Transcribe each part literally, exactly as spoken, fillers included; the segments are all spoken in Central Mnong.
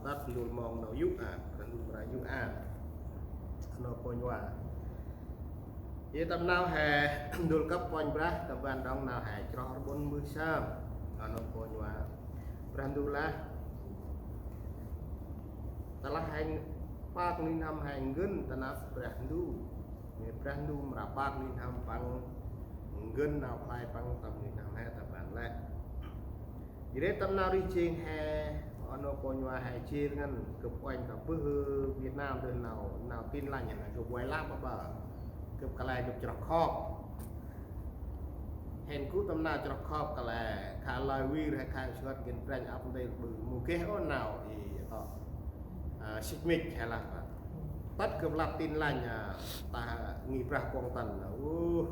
Tât ndŭl mong nau yô̆ a, Brah Ndu mra yô̆ a. Nau Kônh Wa. Yê tâm nau he ndŭl kâp Kônh Brah, tâm ban đŏng nau he chroh rbŭn mbơh sơm. Nau Kônh Wa. Brah Ndu lah. Tơlah he pơk nuih n'hâm he ngăn ta năp Brah Ndu. Yê Brah Ndu mra pơk nuih n'hâm păng ngăn nau khlay păng tâm nuih n'hâm he tâm ban lĕ. Jêh ri tâm nau rêh jêng he, nau Kônh Wa he jêr ngăn, gâp uănh ta bơh Việt Nam dơh nau, nau Tin Lành, nau gâp uănh lăp ƀa ƀa. Gâp kăl e gâp chroh khŏp. Hên gŭ tâm nau chroh khŏp kăl e, khă lơi wir he khă sngăt ngăn branh ăp ntil ƀư, mâu geh ôh nau, i, tŏ. A, sik mik he lah, tât gâp lăp Tin Lành, a, ta ngih Brah Kuŏng Tăn, uh.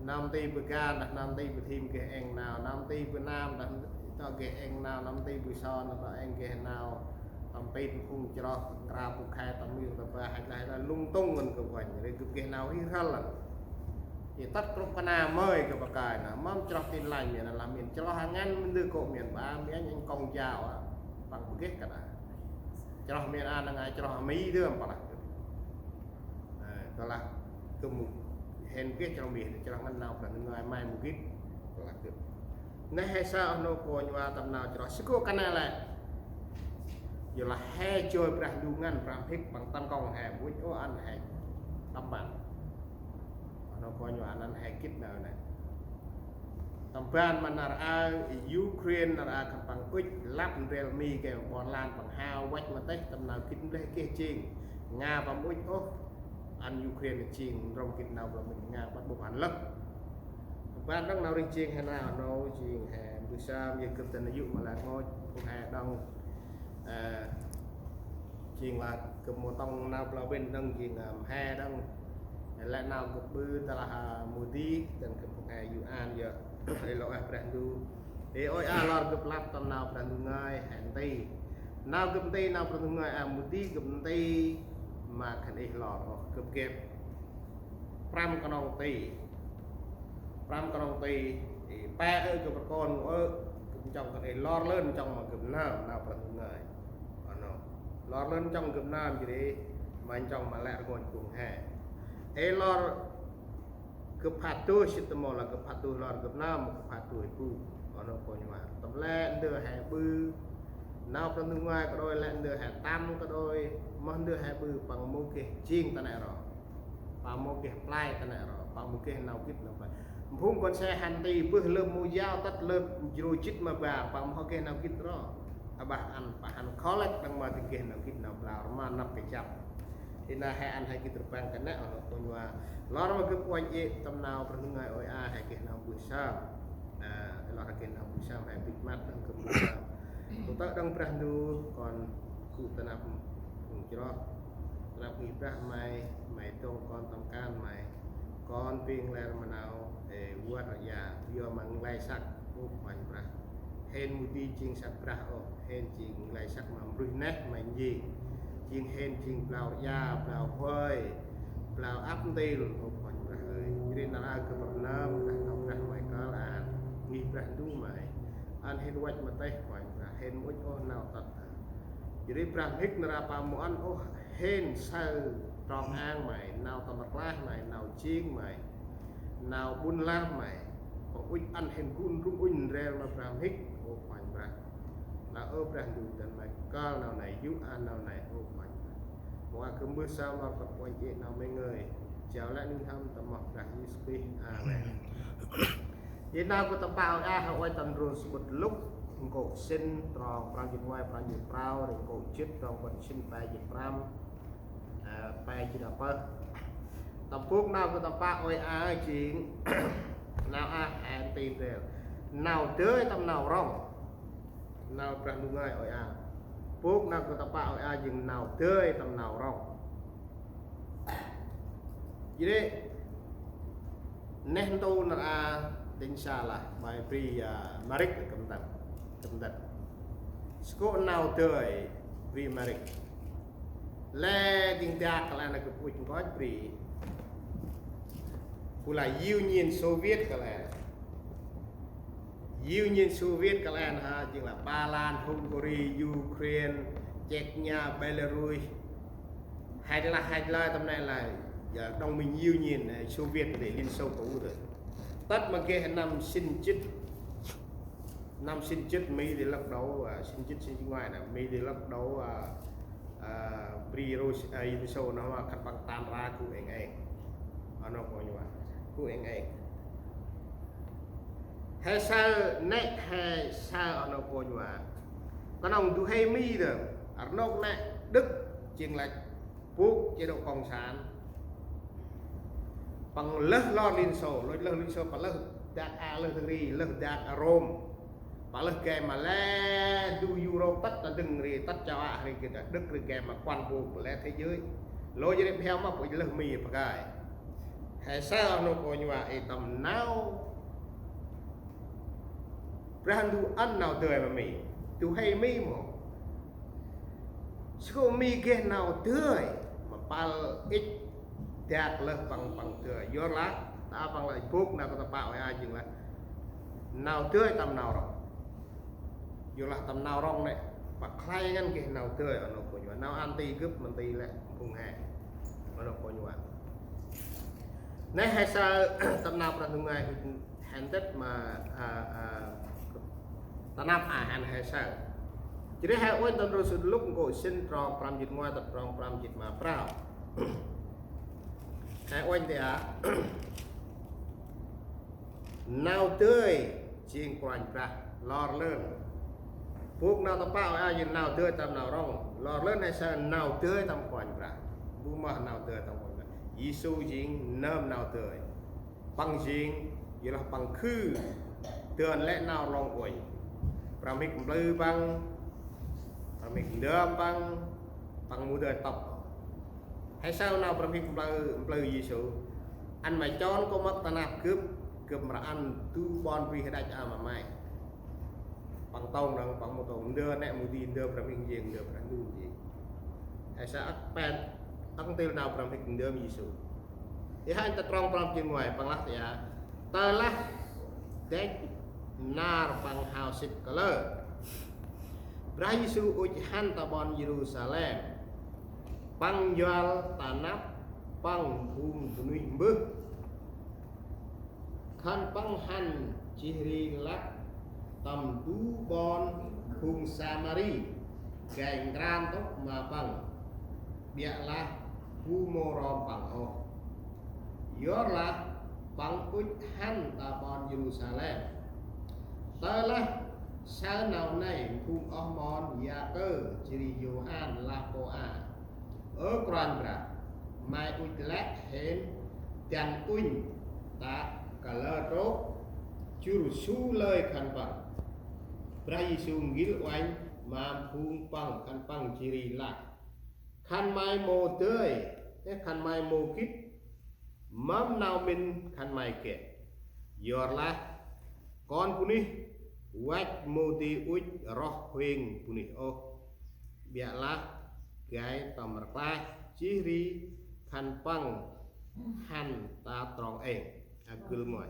Nau nti bơh gan, đah nau nti bơh thim geh êng nau, nau nti bơh nam, đah tŏ geh êng nau, nau nti bơh son, đah tŏ êng geh nau, tâm pit phung chroh, nkra bu khe, tâm mir, tâm ba, hăch lah, hăch lah, lung tung ngăn gâp uănh, ri gâp geh nau rih rhăl lăng. Yê tât krŭp kna mơi gâp bơh kai nau, mâm chroh Tin Lành, miên lah miên chroh ngăn, mân dơi kŏ miên ba, miên anh Công giáo, a, păng bơh geh kna. Chroh miên a, năng ai chroh Mi dơm, păng lah. Ơ, tơ lah gâp mâu hên geh chroh Mi, chroh ngăn nau Brah Ndu ngơi mai mâu gĭt. Tơ lah gâp. Neh he sa oh nô Kônh Wa tâm nau chroh. Sĭ kô̆ kăn neh lĕ. Yor lah he joi Brah Ndu ngăn Brah Mhĭk păng tâm kŏng he, mâu ŭch ôh ăn he tâm ban. Oh nô Kônh Wa ăn he gĭt nau neh. Tâm ban ma nar aơ Ukraine nar aơ khân păng ŭch lăp ndrel Mi gay ƀon lan păng hao văch ma têh tâm nau gĭt mleh geh jêng. Nga păng mâu ŭch ôh ăn Ukraine jêng ndrŏng gĭt nau bla mĭn Nga bắt buộc ăn lơh. Tâm ban đŏng nau rêh jêng he nau nô jêng he mbơh sơm yơh gâp ta nau yô̆ ma lĕ rngôch phung he đŏng. Ơ, jêng lah gâp mâu tŏng nau bla mĭn đŏng jêng, ơ, he đŏng. Lĕ nau gâp ƀư tơ lah, a, Modi, dăn gâp phung he yô̆ an yơh. Ê lŏ ah Brah Ndu. Ê ôi a lor gâp lăp tâm nau Brah Ndu ngơi, he nti. Nau gâp nti, nau Brah Ndu ngơi, a Modi gâp nti, ma khân ih lor, ôh, gâp geh. Prăm knŏng ti. Prăm knŏng ti, ê, pe ơ gâp rkon, ơ, gâp nchŏng khân ih lor lơn nchŏng ma gâp nau, nau Brah Ndu ngơi. Ơ nô. Lor lơn nchŏng gâp nau, jêh ri, ma nchŏng ma lĕ rngôch phung he. Ê lor gâp phat dôih sĭt tâm mâu lah gâp phat dôih lor gâp nau, gâp phat dôih bu. Ơ nô Kônh Wa. Tâm lĕ ndơ he ƀư. Nau Brah Ndu ngơi kađôi lĕ ndơ he tâm kađôi. Moh ndơ he ƀư păng mâu geh jêng ta neh ro. Păng mâu geh play ta neh ro. Păng mâu geh nau gĭt nau play. Phung kon se hăn ti bơh lơm mâu yao tât lơm jrô jĭt ma bar. Păng mâu geh nau gĭt ro. Aƀah ăn, păng hăn collect đăng ma ti geh nau gĭt nau blau rma năp kachăp. Ê na he ăn he gĭt rbăng kơ nĕ, oh nô Kônh Wa. Lor ma gâp uănh ê tâm nau Brah Ndu ngơi ôi a he geh nau mbơh sơm. A, lor he geh nau mbơh sơm he bĭt măt đăng gâp mbơh sơm. Tơ̆ tơ̆ đăng Brah Ndu kon gŭ ta năp phung chroh. Ta năp ngih Brah may, may dŏng kon tâm kan may. Kon bêng lĕ rma nau, ê, văt rya, yor ma nglay săk, ôh Kônh Brah. Hên mâu di jêng săk brah ôh, hên jêng nglay săk ma mbruih neh ma njêng. Jêng hên jêng blau rya, blau hơi, blau ăp ntil, ôh Kônh Brah ơi. Jêh ri nar aơ gâp rnơm, dah nau brah may kơl ăn, ngih Brah Ndu may. Ăn hên văch ma têh Kônh Brah, hên mâu ŭch ôh nau tât. Jêh ri Brah Mhĭk nar aơ păng mâu ăn ôh hên saơ trong ang may, nau tâm rklaih may, nau jêng may. Nau ƀŭn lam may, păng ŭch ăn hên gŭ ndrung ŭnh ndrel ma Brah Mhĭk, ôh Kônh Brah. Lah ơ Brah Ndu dăn may kơl nau nây, yô̆ a nau nây, ôh Kônh Brah. Mâu a gâp mbơh sơm lor gâp uănh ê nau may ngơi. Jao lĕ nuih n'hâm tâm moh Brah Yêsu Krist. Amen. Ê nau gâp tâm pă ôi a, he uănh tâm ndrôm samƀŭt Luk, nkô̆ sĭn, trong prăm jât ngoai, prăm jât prao, ri nkô̆ jât, trong prăm sĭn, pe jât prăm. Ơ, pe jât a pơh. Tâm bôk nau gâp tâm pă ôi a jêng, nau a he nti ndrel. Nau dơi tâm nau rŏng. Nau Brah Ndu ngơi ôi a. Bôk nau gâp tâm pă ôi a jêng nau dơi tâm nau rŏng. Jêh ri, neh ntu nar aơ, tĭng sa lah, may bri, a, marik kơm tăn, kơm tăn. Sơ kô̆ nau dơi, bri marik. Lĕ dĭng dak kăl e nơh gâp ŭch nkoch bri. Bu lah Union Soviet kăl e. Union Soviet kăl e nơh, jêng lah Ba Lan, Hungary, Ukraine, Chechnya, Belarus. Hai lah hai lah tâm nây lah, ya, Đồng minh Union, eh, Soviet, Liên Xô cũ thôi. Tât ma geh năm sĭn jât, năm sĭn jât Mỹ thì lật đổ, à, sĭn jât sĭn jât ngoai nè, Mỹ thì lật đổ, à, à, bri Rus, à, Liên Xô nơh ma khân păng tan rã gŭ êng êng. Ơ nô kônh wa, gŭ êng êng. He saơ nĕ, he saơ ơ nô kônh wa. Knŏng du huê Mi dơm, rnôk nĕ Đức, jêng lah bôk chế độ cộng sản. Păng lơh lor Liên Xô, lôch lơh Liên Xô, păng lơh dak A, lơh ri, lơh dak Rôm. Păng lơh gay ma lĕ du Europe tât ta dâng ri, tât châu Á ri gĭt ta Đức ri gay ma kuăn bôk lĕ thế giới. Lôch ri bhiao ma pôch lơh Mi păng gay. He saơ ơ nô kônh wa i tâm nau Brah Ndu ăn nau dơi ma Mi. Du huê Mi mô. Sơ kô Mi geh nau dơi ma pal ŭch dak lơh păng, păng dơi. Yor lah, ta păng lah bôk nau kơt pă ôi a jêng lah nau dơi tâm nau rŏng. Yor lah tâm nau rŏng nĕ, păng khlay ngăn geh nau dơi ơ nô kônh wa. Nau ăn ti gâp măn ti lĕ phung he. Ơ nô kônh wa. Nĕ he saơ tâm nau Brah Ndu ngơi hên tât ma, à, à, ta năp a hăn he saơ. Jêh ri he uănh tâm ndrôm sŭt Luk nkô̆ sĭn trong prăm jât ngoai tât trong prăm jât ma prao. He uănh ti a. Nau dơi jêng Kôranh Brah lor lơn. Bôk nau ta pă ôi a jêng nau dơi tâm nau rŏng. Lor lơn he saơ nau dơi tâm Kôranh Brah. Bu mah nau dơi tâm Kôranh Brah. Yêsu jêng nơm nau dơi. Păng jêng, yor lah păng khư dơn lĕ nau rlong uănh. Brah mhĭk mplư păng, brah mhĭk ndơm păng, păng mâu dơi tŏp. He saơ nau brah mhĭk mplư, mplư Yêsu. Ăn may chon kô̆ mâp ta năp gâp, gâp mra ăn du ƀon bri hađăch a ma may. Păng tông đŏng, păng mâu tông, ndơ nĕ mâu di, ndơ brah mhĭk njêng, ndơ Brah Ndu njêng. He saơ ăk pet, ăk ntil nau brah mhĭk ndơm Yêsu. I hăn ta trong prăm jât ngoai, păng lah ti a. Tơ lah dăch nar păng hao sĭt kalơ, Brah Yêsu ŭch hăn ta ƀon Yêrusalem. Păng njuăl ta năp păng phung bunuyh mbơh. Khân păng hăn jêh ri lăp tâm du ƀon phung Samari gay nkra ntŭk ma păng, ƀiă lah bu mâu rom păng ôh. Yor lah păng ŭch hăn ta ƀon Yêrusalem. Tơ lah saơ nau nây, phung oh mon Yakơ jêh ri Yôhan lah pô a: Ơ Kôranh Brah, may ŭch lĕ hên dăn uănh ta kalơ trôk jŭr su lơi khân păng? Brah Yêsu n'gĭl uănh ma phung păng, khân păng jêh ri lah: Khân may mâu dơi, ơ, khân may mâu gĭt mâm nau mĭn khân may geh. Yor lah kon bunuyh văch mâu di ŭch roh huêng bunuyh ôh, ƀiă lah gay tâm rklaih jêh ri khân păng hăn ta trong êng. A gưl môi.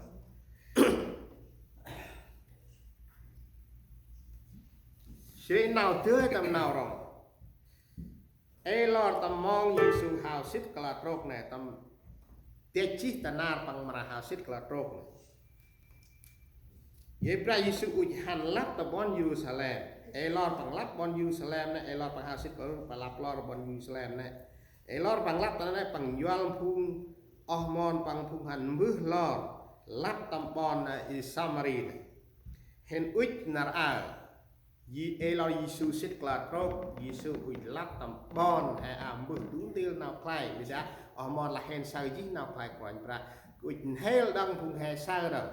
Sri nau dơi tâm nau rŏng. Ê lor tâm mong Yêsu hao sĭt kalơ trôk nê, tâm dăch jêh ta nar păng mra hao sĭt kalơ trôk nê. Yê Brah Yêsu ŭch hăn lăp ta ƀon Yêrusalem. Ê lor păng lăp ƀon Yêrusalem nê, ê lor păng hao sĭt kalơ, păng lăp lor ƀon Yêrusalem nê. Ê lor păng lăp ta nê, păng njuăl phung oh mon păng, phung hăn mbơh lor lăp tâm ƀon, ơ, i Samari nê. Hên ŭch nar aơ. Yê, ê lor Yêsu sĭt kalơ trôk, Yêsu ŭch lăp tâm ƀon he a, mbơh du ntil nau khlay, ƀiă dah oh mon lah hên saơ jêh nau khlay Kôranh Brah. Ŭch n'hêl đŏng phung he saơ đŏng.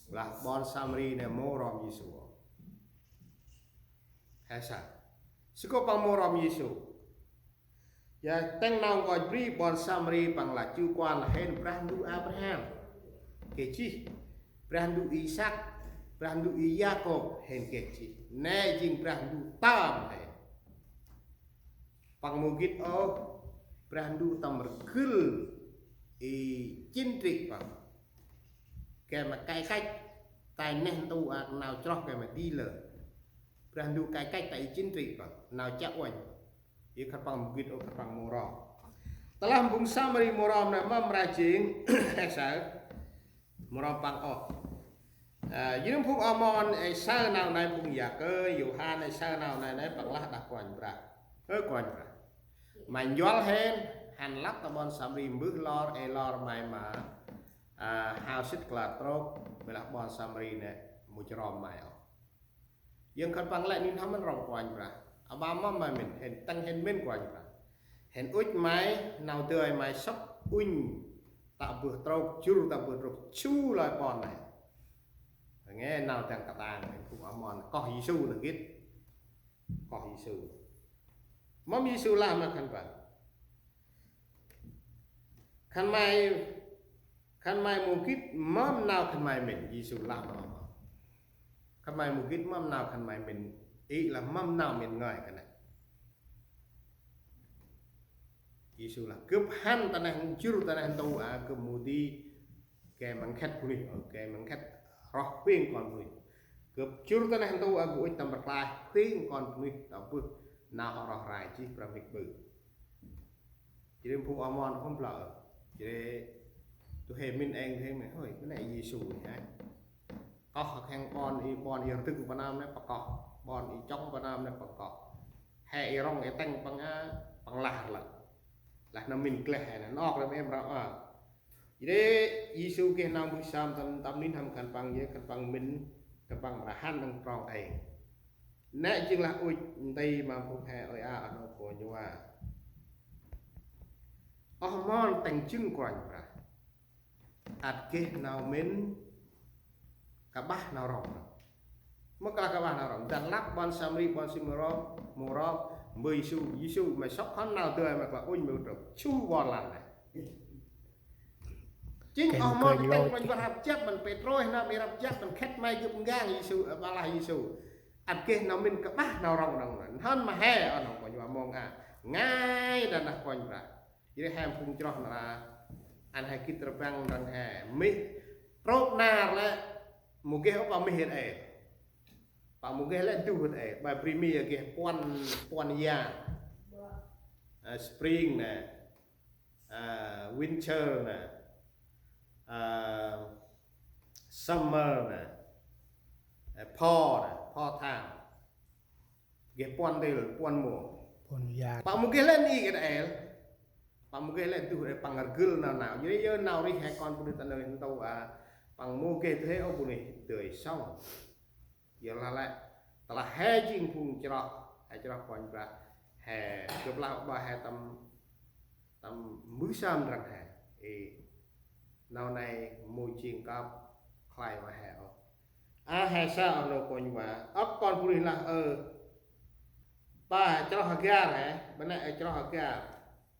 Lah ƀon Samari nê mâu rom Yêsu. He saơ. Sơ kô păng mâu rom Yêsu. Ya tĭng nau nkoch bri, ƀon Samari păng lah chu kuan lah hên Brah Ndu Abraham geh jêh, Brah Ndu Isăk, Brah Ndu Yakôb hên geh jêh. Nê jêng Brah Ndu tâm hên. Păng mâu gĭt ôh, Brah Ndu tâm rgâl i chính trị păng. Gay ma cải cách, Ta neh ntu a nau chroh gay ma di lơ. Brah Ndu cải cách ta i chính trị păng. Nau chă uănh. I khân păng mâu gĭt ôh khân păng mâu ro. Tơlah phung Samari mâu ro nê mâm mra jêng. Ê saơ. Mâu ro păng ôh. A, jêng phung oh mon ê saơ nau nê phung Yakơ, Yôhan ê saơ nau nê nê păng lah đah Kôranh Brah. Ơ Kôranh Brah. May njuăl hên, hăn lăp ta ƀon Samari mbơh lor, ê lor may ma. A, hao sĭt kla trôk, ƀiălah ƀon Samari nê, mâu chrom may ôh. Jêng khân păng lĕ nuih n'hâm mân rŏng Kôranh Brah. Aƀaơ mâm may mĭn, hên tăng hên mĭn Kôranh Brah. Hên ŭch may, nau dơi may sŏk, ŭnh, tă bơh trôk, jŭr tă bơh trôk, chu lơi ƀon nê. Nge nau dăng katang, hên phung oh mon, koh Yêsu nê gĭt. Koh Yêsu. Mâm Yêsu lah ma khân păng. Khân may, khân may mâu gĭt mâm nau khân may mĭn, Yêsu lah ma. Khân may mâu gĭt mâm nau khân may mĭn, i lah mâm nau mĭn ngơi kơt nê. Yêsu lah gâp hăn ta neh jŭr ta neh ntu a gâp mâu di gay ma nkhĕt bunuyh, ơ, gay ma nkhĕt roh huêng kon bunuyh. Gâp jŭr ta neh ntu a gâp ŭch tâm rklaih huêng kon bunuyh ta bơh nau hŏ roh rai jêh brah mhĭk ƀư. Jêh ri phung oh mon hôm plơ̆. Jêh ri du huê mĭn êng du huê mĭn, hơi, bơ nê Yêsu nê hă. Koh khân ƀon i, ƀon i rdâng pa nơm nê păng koh. Ƀon i chŏng pa nơm nê păng koh. He i rŏng i tâng păng a, păng lah rlăk. Lah nơm mĭn gleh he nê, nôk lĕ mĭn rŏng a. Jêh ri Yêsu geh nau mbơh sơm tâm, tâm nuih n'hâm khân păng jêh, khân păng mĭn, khân păng mra hăn đăng trong êng. Nê jêng lah ŭch nti ma phung he ơi a, a nô kônh va. Oh mon tĭng jâng Kôranh Brah. Ăt geh nau mĭn kƀah nau rŏng. Mâu klah kƀah nau rŏng. Dăn lăp ƀon Samari, ƀon Samari mâu rŏng, mâu rŏng, mbơh Yêsu, Yêsu, may sŏk hăn nau dơi may klah ŭnh may trôk. Chu ƀon lan nê. Jêng oh mon tĭng, may răp jăp, may Pêtrôs nơm may răp jăp, may khĕt may gâp ngang Yêsu, ơ, ƀa lah Yêsu. Ăt geh nau mĭn kƀah nau rŏng nâng nê. Hăn ma he, oh nô kônh va mông a. Ngai đah neh Kôranh Brah. Jêh ri he phung chroh nar aơ, ăn he gĭt rbăng ndrăng he. Mih, trôk nar lĕ, mâu geh ôh pă mih êl. Pă mâu geh lĕ duh êl. Ƀă bri mi a geh puăn, puăn yan. A, spring nê. A, winter nê. A, summer nê. A, fall nê, fall time. Geh puăn dêl, puăn mông. Puăn yan. Pă mâu geh lĕ ni geh êl. Pă mâu geh lĕ duh êl păng rgâl nau nau. Jêh ri yơ nau rêh he kon bunuyh ta neh ntu a. Păng mâu geh dơi ôh bunuyh dơi sŏng. Yơ lah lĕ. Tơlah he jêng phung chroh, he chroh Kôranh Brah. He, gâp lah ƀă he tâm, tâm mbơh sơm ndrăng he. Ê. Nau nê mâu jêng kăp khlay ma he ôh. A he saơ oh nô kônh va. Ăp kon bunuyh lah ơ. Pă he chroh Hagar he. Bơ nê he chroh Hagar.